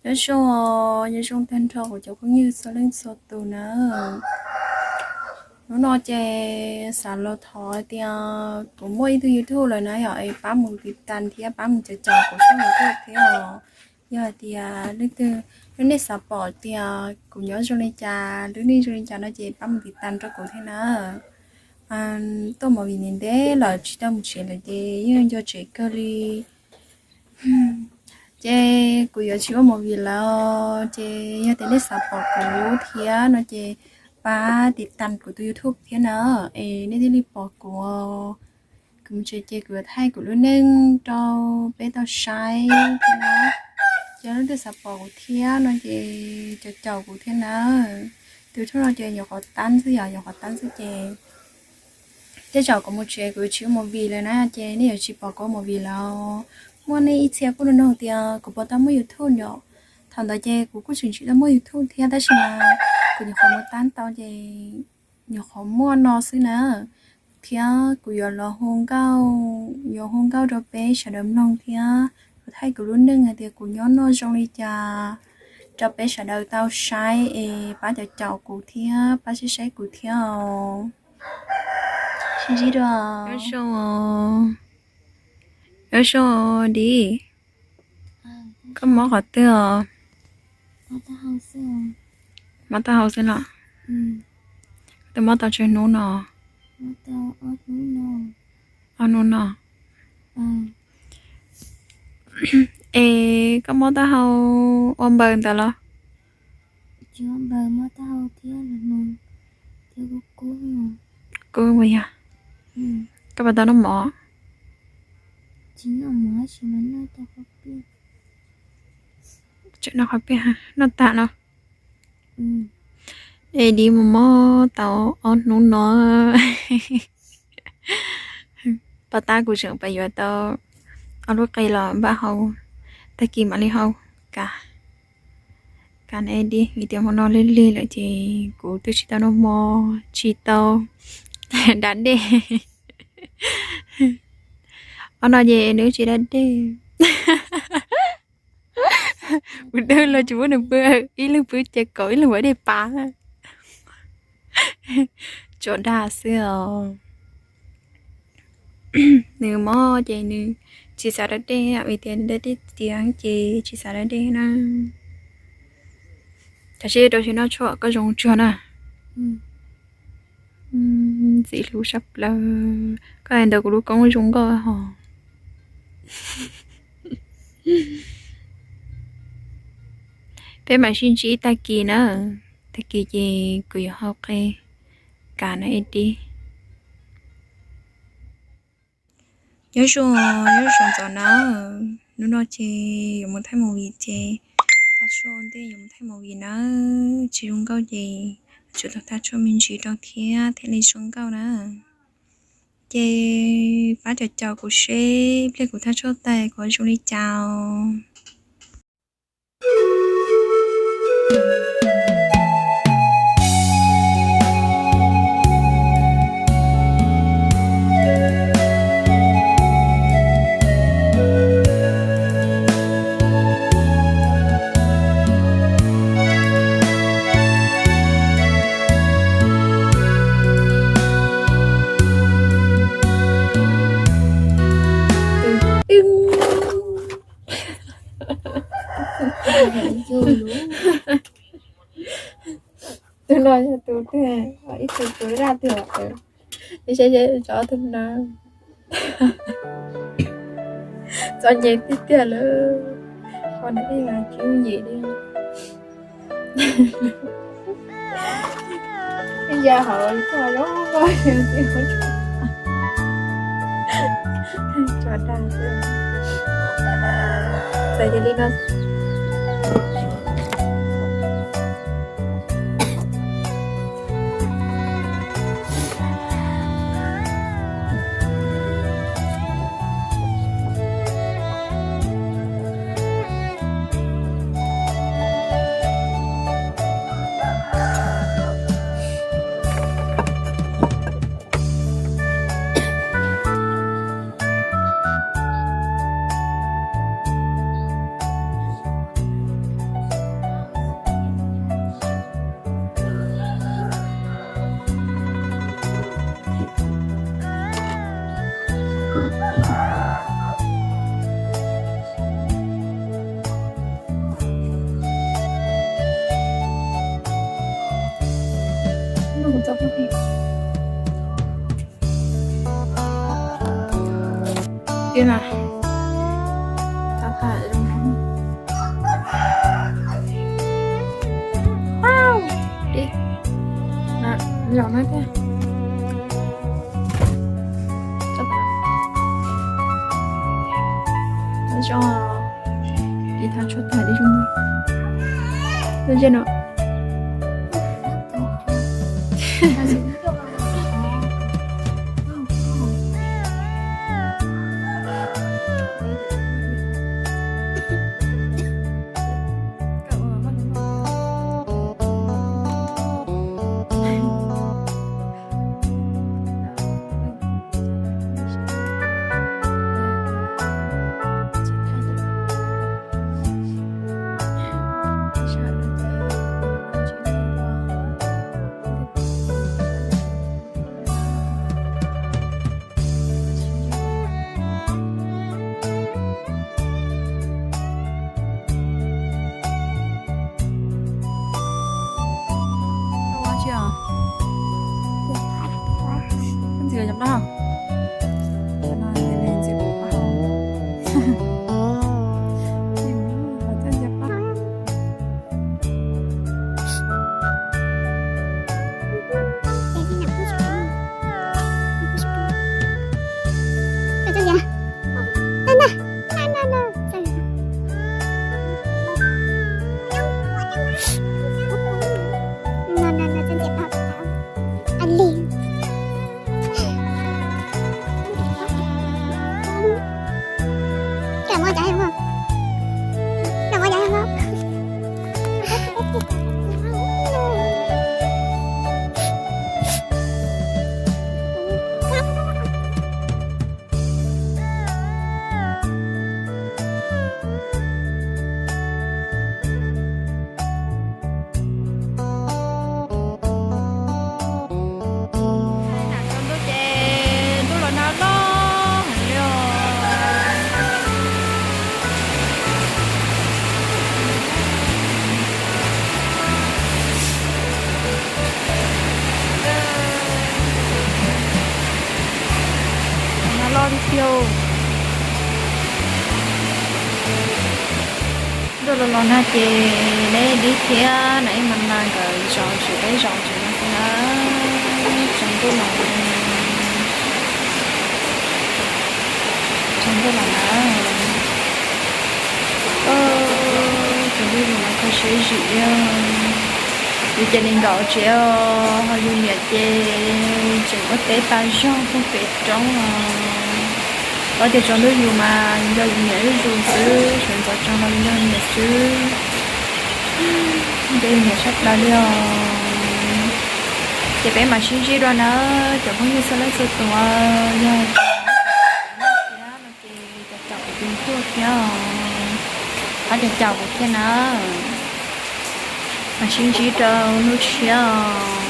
Nyob zoo, nyob zoo tag nrho kuv cov phooj ywg txhua leej txhua tus na. Hnub no ces xav los thov tias kuv muaj ib tug YouTube lawm na yom, es pab mus tiv tas thiab pab mus caum caum kuv tshooj YouTube thiab os. Yog hais tias leej twg, leej twg nej xav pom tias kuv nyob zoo li cas, lub neej zoo li cas no ces pab mus tiv tas rau kuv thiab na. Tuaj movie ntev ntev lawm tsis tau mus tsev lawm ces yeej nco tsev kawg li. Ces kuv yuav tsis ua movie lawm, ces yog tias nej xav pom kuv thiab no ces pab tiv tas kuv tus YouTube thiab na, es nej thiaj li pom kuv. Kuv mus tsev ces kuv yuav thaij kuv lub neej rau peb tau saib thiab na. Ces leej twg xav pom kuv thiab no ces caum caum kuv thiab na. Tus YouTube no ces nyuam qhuav tab xwb yom, nyuam qhuav tab xwb ces tej zaum kuv mus tsev kuv yuav tsis ua movie lawm na, ces nej yuav tsis pom kuv ua movie lawm. Muaj nej ib txhia kuj nug nug tias kuv puas tau muaj YouTube yom. Thaum ntawd ces kuv kuj tseem tsis tau muaj YouTube thiab tab sis mas kuv nyuam qhuav mus tab tau ces nyuam qhuav muaj no xwb na. Thiab kuv yuav los hu nkauj, yuav hu nkauj rau peb sawv daws mloog thiab kuv thaij kuv lub neej hais tias kuv nyob noj zoo li cas rau peb sawv daws tau saib es pab caum caum kuv thiab pab saib saib kuv thiab os. Sib ntsib dua. Nyob zoo, nyob zoo Dib. Koj mob qhov twg os? Mob taub hau xwb los? Twb mob tau tsawg hnub no? Ob hnub no. Es koj mob taub hau ua npaws ntawd los? Kub puas yog? Koj puas tau noj mov? Tseem noj qhov piaj, noj tag no. Es Dib mus mob tau ob hnub no. Pab tab kuv tseem pab yuav tau ob lub qe los npaj hau, tag kis mam li hau. Kav, kav na Dib, vim tias hmo no lig lig lawm ces kuv twb tsis tau noj mov, tsis tau da dej. Ob no ces nws tsis da dej. Kuv dawj los tsis muab nws pw, ib leeg pw ces kaum ib leeg ua dej pab. Tso dag xwb os. Nws mob ces nws tsis xav da dej, vim tias da dej tiav ces tsis xav da dej na. Tam sim rau tsis noj tshuaj koj zoo tsuag na. Ntxim hlub sab plaws, koj hais ntawd kuv lub koob zoo nkauj hos. Peb mam sib ntsib tag kis na, tag kis ces kuv yuav hau qe kav na es Dib. Nyob zoo, nyob zoo ntxov na, hnub no ces yuav mus thaij movie ces thaj tshuaj ua ntej yuav mus thaij movie na, tsis zoo nkauj ces tsum tau thaj tshuaj me ntsis rau thiab thiaj li zoo nkauj na. Ces pab caum caum kuv seb pliag kuv thaj tshuaj tag kuv zoo li cas os. Tus no yog tus twg? Ib tug tus daj twg? Saib saib, tsov tus no txom nyem tiag tiag lawm. Qhov no ib mas tsis nyem li. Ya hauv koj zoo nkauj, tsov dag xwb. Txawm yog li no. Zaum no tiag. Zoo, ib thaj tshuaj tag li zoo no. Zoo no. Tsaus ntuj ces ntuj los nag loj heev li os. Nag loj tiag tiag. Ntuj los los nag ces neb dib thiab na, ib mas mas nkawd zos tsev peb zos tsev no xwb na. Tsaus ntuj los, tsaus ntuj los na. Tsaus ntuj los kho siab zim li. Yus ces li nkaus tsev os, ho yus niam ces tseem ua teb tas zog puag pem roob os. Los tias tsaus ntuj yus mas yus nco yus niam zuj zus xwb, sawv ntxov tsaug los yus nco niam xwb. Nco yus niam sab plaws li os. Ces peb mam sib ntsib dua na cov phooj ywg txhua leej txhua tus, yog ces cov caum kuv tus tuaj thiab os, qhov cov caum kuv thiab na, mam sib ntsib rau hnub tshiab os.